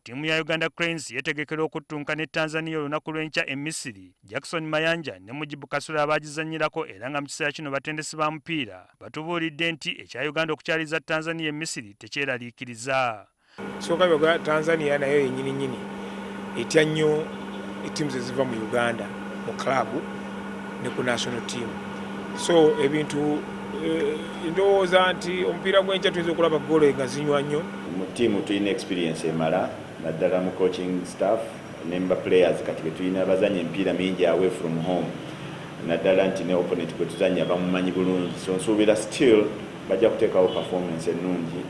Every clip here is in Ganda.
Ttiimu ya Uganda Cranes yeetegekera okuttunka ne Tanzania olunaku lw'enkya e Misiri. Jackson Mayanja ne Mujibu Kasule abaagizannyirako era nga mu kiseera kino batendesi ba mupiira batubuulidde nti ekya Uganda okukyaliza Tanzania e Misiri tekyeraliikiriza. Sooka byoga Tanzania nayo yenyini nyini etya nnyo ettiimu zeziva mu Uganda mu club ne ku national team. So ebintu ndowooza nti omupiira gw'enkya tuyinza okulaba ggoolo nga zinywa nnyo. Mu ttiimu tulina experience emala, naddala mu coaching staff ne mu players. Kati be tulina bazanya emipiira mingi away from home, naddala nti ne opponent gwe tuzanya bamumanyi bulungi. So nsuubira still bajja kuteekawo performance ennungi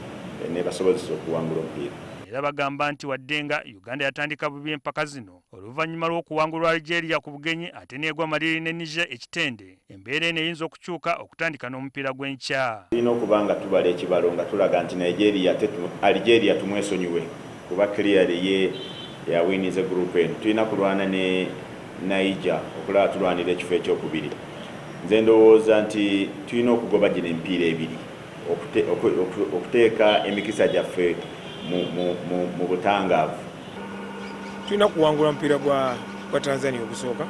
nebasobozesa okuwangula omupiira. Era bagamba nti wadde nga Uganda yatandika bubi empaka zino oluvannyuma lw'okuwangulwa Algeria ku bugenyi ate n'egwa maliri ne Niger ekitende, embeera eno eyinza okukyuka okutandika n'omupiira gw'enkya. Tulina okuba nga tubala ekibalo nga tulaga nti Nigeria, Algeria tumwesonyiwe kuba clearly ye yawinize group eno. Tulina kulwana ne Niger okulaba tulwanira ekifo ekyokubiri. Nze ndowooza nti tulina okugoba gino emipiira ebiri okuteeka emikisa gyaffe mu butangaavu. Tulina kuwangula mupiira gwa Tanzania ogusooka,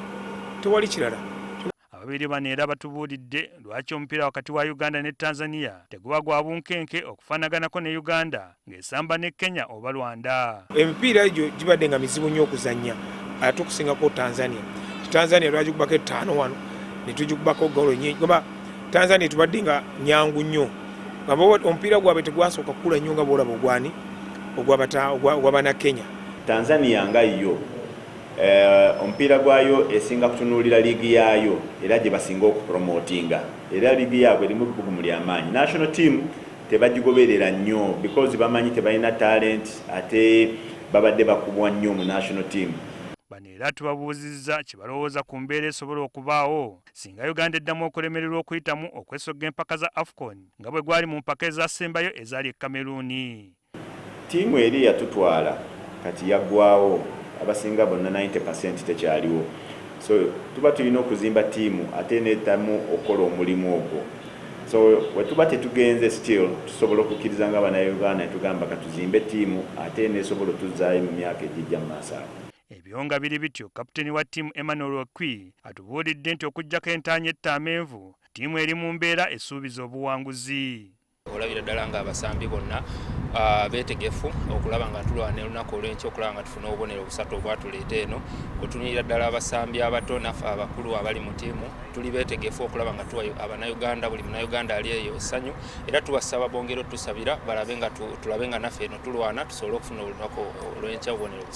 tewali kirala. Ababiri bano era batubuulidde lwaki omupiira wakati wa Uganda ne Tanzania teguba gwa bunkenke okufaanaganako ne Uganda ng'esamba ne Kenya oba Rwanda. Emipiira egyo gibadde nga mizibu nnyo okuzannya, ate okusingako Tanzania. Tanzania twagikubako 5 wano ne tugikubako golo nyingi. Goba Tanzania tubadde nga nyangu nnyo, nga omupiira gwabwe tegwasooka kukula nnyo nga bwolaba ogwani ogwabannakenya. Tanzania nga yo omupiira gwayo esinga kutunuulira liigi yaayo era gye basinga okupromotinga, era liigi yaabwe erimu ebbugumu lyamaanyi. National team tebagigoberera nnyo because bamanyi tebalina talent, ate babadde bakubwa nnyo mu national team. Bano era tubabuuzizza kye balowooza ku mbeera esobola okubaawo singa Uganda eddamu okulemererwa okuyitamu okwesogga empaka za AFCON nga bwe gwali mu mpaka ezasembayo ezaali e Cameroon. Ttiimu eri yatutwala kati yaggwawo, abasinga bonna 90% tekyaliwo. So tuba tulina okuzimba ttiimu ate neetamu okukola omulimu ogwo. So wetuba tetugenze, still tusobola okukkiriza nga Bannayuganda netugamba katuzimbe ttiimu ate nesobola otuzzaayo mu myaka egijja mu maaso ago. Ebyo nga biri bityo, kapiteeni wa ttiimu Emmanuel Okwi atubuulidde nti okuggyako entaanya etta amenvu, ttiimu eri mu mbeera esuubiza obuwanguzi. Olabira ddala nga abasambi bonna beetegefu okulaba nga tulwana olunaku olw'enkya okulaba nga tufuna obubonero busatu obwatuleeta eno. Otunulira ddala abasambi abato naffe abakulu abali mu ttiimu tuli beetegefu okulaba nga tuwa Abannayuganda, buli Munnayuganda ali eyo essanyu, era tubasaba bongere otusabira balabe nga tulabe nga naffe eno tulwana tusobole okufuna olunaku olw'enkya obubonero busatu.